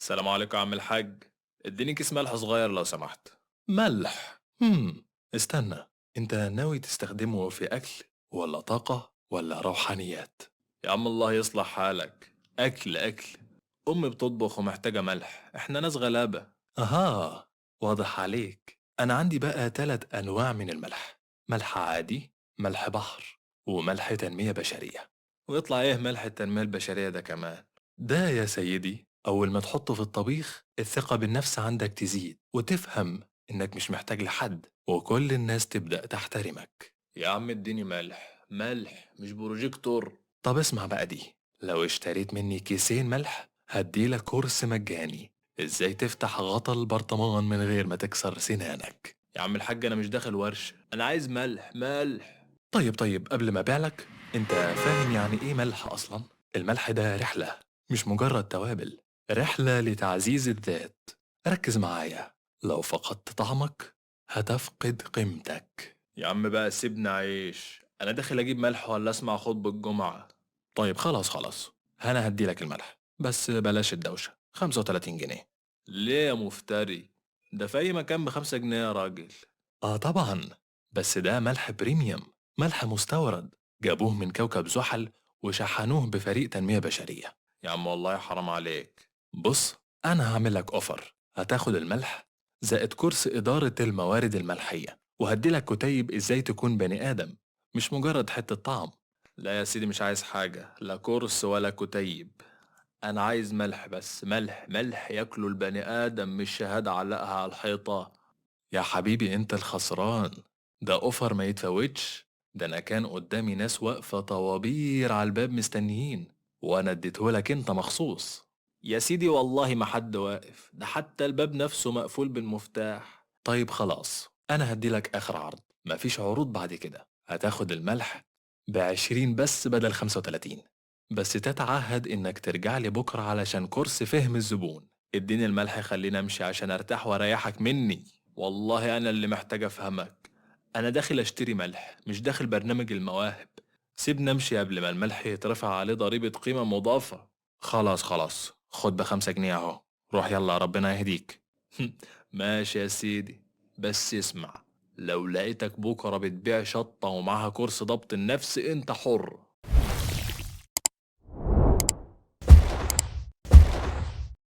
السلام عليكم يا عم الحاج، اديني كيس ملح صغير لو سمحت. ملح؟ استنى، انت ناوي تستخدمه في أكل ولا طاقة ولا روحانيات؟ يا عم الله يصلح حالك، أكل أكل، أمي بتطبخ ومحتاجة ملح، احنا ناس غلابة. أها، واضح عليك. أنا عندي بقى 3 أنواع من الملح: ملح عادي، ملح بحر، وملح تنمية بشرية. ويطلع إيه ملح التنمية البشرية ده كمان؟ ده يا سيدي أول ما تحطه في الطبيخ الثقة بالنفس عندك تزيد، وتفهم إنك مش محتاج لحد، وكل الناس تبدأ تحترمك. يا عم اديني ملح، ملح مش بروجيكتور. طب اسمع بقى دي، لو اشتريت مني كيسين ملح هديلك كورس مجاني ازاي تفتح غطا البرطمان من غير ما تكسر سنانك. يا عم الحاج انا مش داخل ورشة، انا عايز ملح ملح. طيب قبل ما ابيعلك، انت فاهم يعني ايه ملح اصلا؟ الملح ده رحلة، مش مجرد توابل، رحلة لتعزيز الذات. ركز معايا، لو فقدت طعمك هتفقد قيمتك. يا عم بقى سيبنا عيش، انا داخل اجيب ملح ولا اسمع خطبة الجمعة؟ طيب خلاص، انا هديلك الملح، بس بلاش الدوشة، 35 جنيه. ليه يا مفتري؟ ده في اي مكان ب5 جنيه يا راجل. اه طبعا، بس ده ملح premium، ملح مستورد، جابوه من كوكب زحل وشحنوه بفريق تنمية بشرية. يا عم والله حرام عليك. بص، انا هعمل لك offer، هتاخد الملح زائد كورس إدارة الموارد الملحية، وهديلك كتيب ازاي تكون بني آدم، مش مجرد حتة طعم. لا يا سيدي مش عايز حاجة، لا كورس ولا كتيب، أنا عايز ملح بس، ملح ملح ياكله البني آدم، مش شهادة علقها على الحيطة. يا حبيبي انت الخسران، ده offer ما يتفوتش. ده انا كان قدامي ناس واقفة طوابير على الباب مستنيين، وانا اديتهولك انت مخصوص. يا سيدي والله ما حد واقف، ده حتى الباب نفسه مقفول بالمفتاح. طيب خلاص، انا هديلك اخر عرض، مفيش عروض بعد كده. هتاخد الملح ب20 بس بدل 35، بس تتعهد انك ترجع لي بكرة علشان كورس فهم الزبون. اديني الملح خلينا امشي عشان ارتاح واريحك مني. والله انا اللي محتاج افهمك، انا داخل اشتري ملح مش داخل برنامج المواهب. سيبني امشي قبل ما الملح يترفع عليه ضريبة قيمة مضافة. خلاص، خد ب5 جنيه اهو، روح يلا ربنا يهديك. ماشي يا سيدي، بس اسمع، لو لقيتك بكرة بتبيع شطة ومعاها كورس ضبط النفس انت حر.